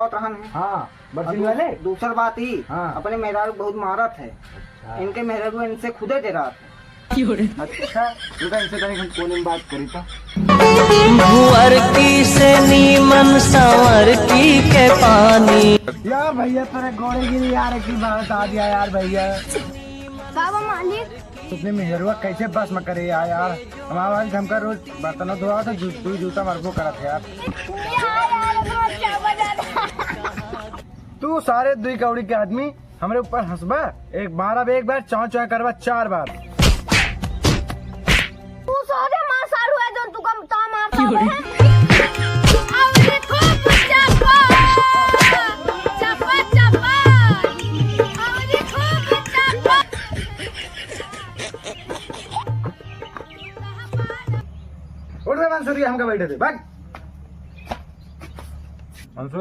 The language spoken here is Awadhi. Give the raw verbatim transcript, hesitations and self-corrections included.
बात रहन है। हाँ, बरसिन और दू-, वाले? दूसर बात ई, हाँ। अपने मेहरारू बहुत मारत है। अच्छा। इनके मेहरारू इनसे खुदे डेरात है। अच्छा, तू तो इनसे तनिक हम कोने में बात करी था। भुअर की से नीमन संवर की के पानी। यार भैया, तेरे गोड़े गिरी यार, एक ही बात आ गया यार भैया। का बा मालिक? अपने मेहरुआ कैसे बस में करे यार, यार। हमारे वाली हमका रोज बर्तन धोआ तो जू-, तू जूता मरबो करत है यार। यार, यार, रोज क्या बजा रहा? तू सारे दुई कौड़ी के आदमी हमरे ऊपर हंसबा, एक मारब एक बार, चौं चौं करबा चार बार। तू सोझे मार साढ़ू है, जौन तू कम ता मार साढ़ू है। अउरी खूब चपा, चपा, चपा। अउरी खूब चपा। उठ बे मंसूरी, हमका बैठे दे, भाग।